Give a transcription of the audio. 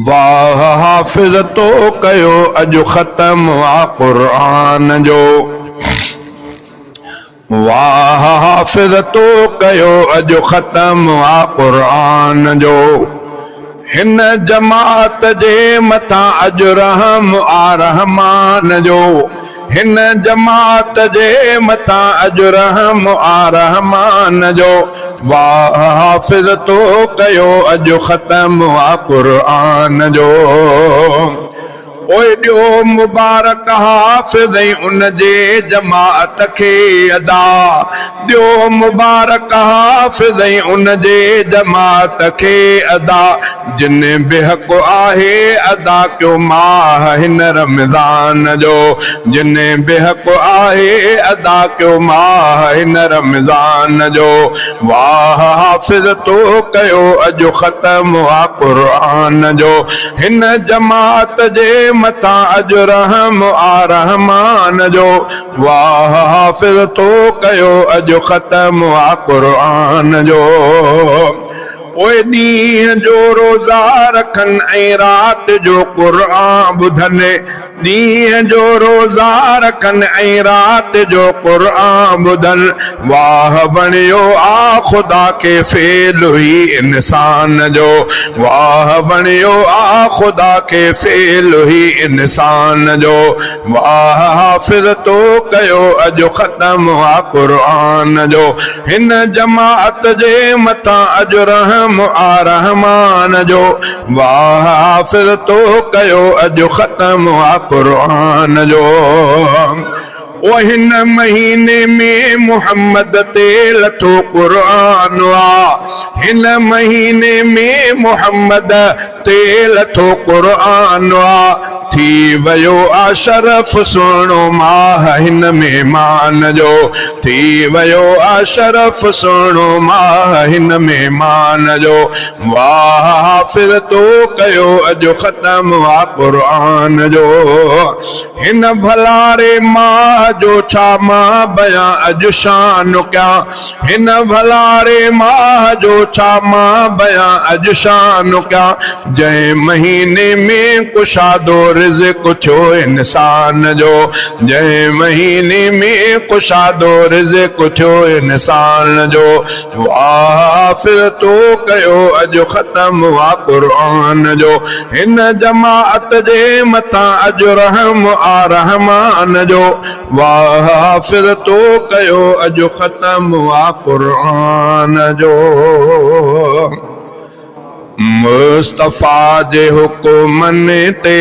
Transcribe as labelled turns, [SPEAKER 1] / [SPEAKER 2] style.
[SPEAKER 1] واهه حافظ تو ڪيو اڄ ختم آ قرآن جو. واهه حافظ تو ڪيو اڄ ختم آ قرآن جو. هن جماعت جي مٿان اڄ رحم آ رحمان جو. هن جماعت جي مٿان اڄ رحم آ رحمان جو. واهه حافظ تو ڪيو اڄ ختم آ قرآن جو. پوء ڏيو مبارڪ حافظ ۽ ان جي جماعت کي ادا. ڏيو مبارڪ حافظ ۽ ان جي جماعت کي ادا. جن به حق آهي ادا ڪيو ماهه هن رمضان جو. جن به حق آهي ادا ڪيو ماهه هن رمضان جو. واهه حافظ تو ڪيو اڄ ختم آ قرآن جو. هن جماعت جي مٿان اڄ رحم آ رحمان جو. واهه حافظ تو ڪيو اڄ ختم آ قرآن جو. پوء ڏينهن جو روزا رکن ۽ رات جو قرآن ٻڌن. ڏينهن جو روزا رکن ۽ رات جو قرآن ٻڌن. واهه بڻيو آ خدا کي فعل هي انسان جو. واهه بڻيو آ خدا کي فعل هي انسان جو. واهه حافظ تو ڪيو اڄ ختم آ قرآن جو. هن جماعت جي مٿان اڄ رحم آ رحمان جو. واهه حافظ تو ڪيو اڄ ختم آ قرآن جو. او هن مهيني ۾ محمد تي لٿو قرآن آ. هن مهيني ۾ محمد تي لٿو قرآن آ. ٿي ويو آ شرف سهڻو ماهه هن مهمان جو. ٿي ويو آ شرف سهڻو ماهه هن مهمان جو. واهه حافظ تو ڪيو اڄ ختم آ قرآن جو. هن ڀلاري ماهه جو ڇا مان بيان اڄ شان ڪيان. هن ڀلاري ماهه جو ڇا مان بيان اڄ شان ڪيان. جنهن مهيني ۾ ڪشادو رزق ٿيو انسان جو. جنهن مهيني ۾ ڪشادو رزق ٿيو انسان جو. واهه حافظ تو ڪيو اڄ ختم آ قرآن جو. هن جماعت جي مٿان اڄ رحم آ رحمان جو. واهه حافظ تو ڪيو اڄ ختم آ قرآن جو. مصطفيٰ جي حڪمن تي.